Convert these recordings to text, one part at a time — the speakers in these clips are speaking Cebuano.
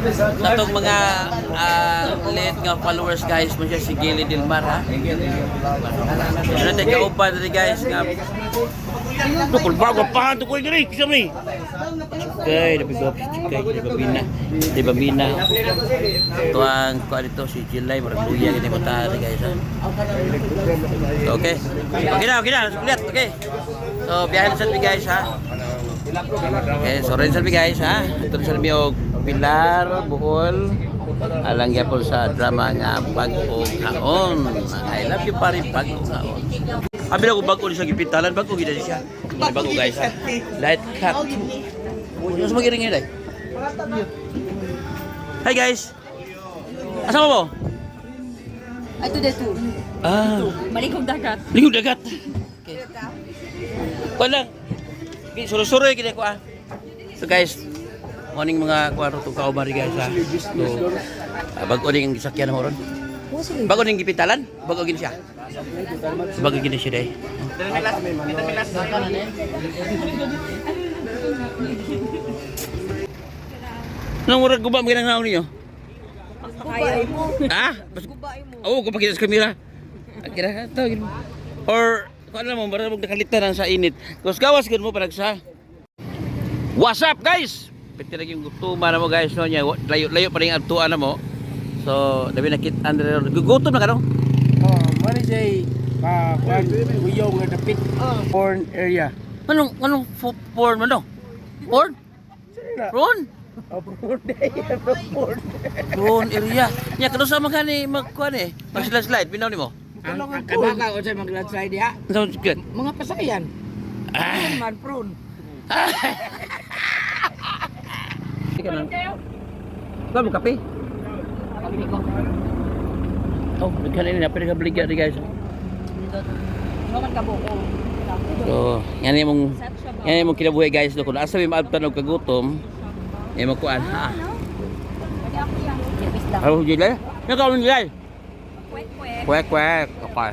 Sa atong mga late nga followers, guys, mo siya si Gilly Del Mar, ha. Ano tayo kauban diri, guys, nga Tukol bago pa tukol diri kisa mi. Kay dapat ko kay di babina. Di babina. Ito ang kuan dito si Jilay murag luya gini mo ta guys, ha. So, okay. Okay na, sulit. Okay. So, biyahe na sa guys, ha. Okay, so rin sa guys, ha. Ito sa mi og Pilar, Bohol. Alang gyapon sa drama nga Bag-ong Haon. I love you pare, Bag-ong Haon. Abi na ko bag-o ni siya gipintalan, bag-o gid siya. Bag-o, guys, ha. Light cut. Ano sa magiring yun ay? Hi, guys. Asa mo mo? Ato de two. Ah, Malikog dagat. Lingkod dagat. Okay. Wala. Okay, suro-suro yung ko ah. So guys, morning mga kwarto itong kaubari, guys, ha. So, bago ning sakyan mo ron. Bago ning gipintalan, bago gini siya. Bago gini siya day. Anong murag guba mo ginang ninyo? Kaya mo. Ha? Mas Oo, kung pakita sa kamera. Ang kira tawagin mo. Or kung ano mo, marami mong nakalitan ang sa init. Kus gawas gud mo panagsa. What's up, guys? Pwede lagi yung gutuma na mo, guys, no niya. Layo layo pa rin ang tuan na mo. So, dami nakit andre gugutom na ka no? Oh, mani siya pa kwan uyaw nga dapit porn area. Anong anong porn man no? Porn? Porn? Oh, porn area, porn. Porn area. Nya kano sa mga ni magkuan eh. Mag slide slide binaw nimo. Ang kabaka unsay maglandslide diha? Sounds good. Mga pasayan. Ah. Man prone. Kuha mo kape? Oh, nagkanin na pero kabaligya di, guys. Ano ka buko? So, yan yung mong kinabuhi, guys, no, kung asa may maabtan og kagutom, yan mo kuan ha. Nipis lang. Ano jilay? Yan ka jilay. Kwek kwek. Kwek kwek. Okay.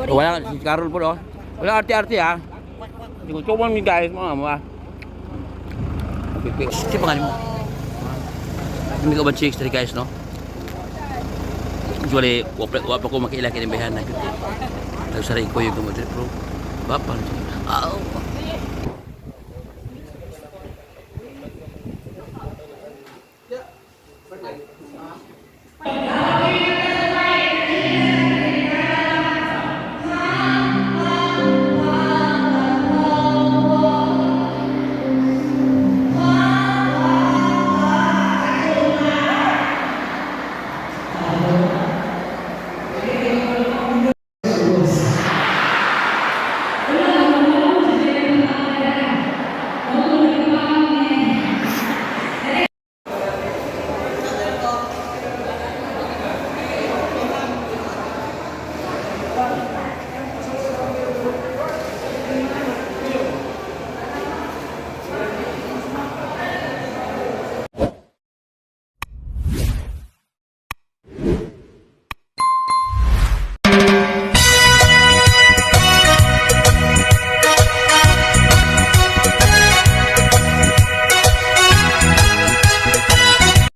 So, wala si Carol po, no. Wala arte-arte ha. Hindi ko tuwan ni guys mga mga. Okay, okay. Sige pa mo. Hindi ko ba chicks diri, guys, no? Usually, wa pa ko makiila kini bayhan na gyud. Nagsaring ko yung mo diri, bro. Bapa. Aw.